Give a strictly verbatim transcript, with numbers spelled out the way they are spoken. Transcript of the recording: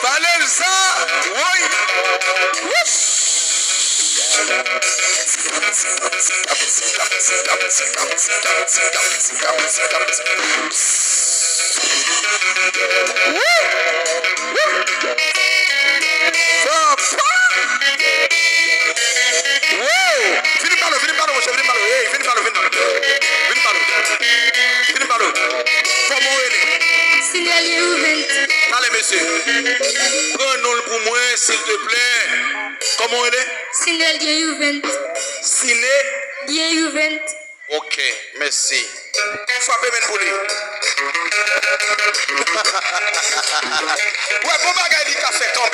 Pale m sa! Woy! Wouch! Papa! Wow! Vini pale, vini pale, monchè, vini pale. Hey, vini pale, vini pale. Vini pale. Vini pale. Kòman w rele? Sinelien Youvent. Pale, mesye. Pran non l pou mwen, silteplè. Kòman w rele? Sinelien Youvent. Sine? Lien Youvent. Ok, mèsi. Frape men pou li. Wè, bon bagay li ka fè kanmenm.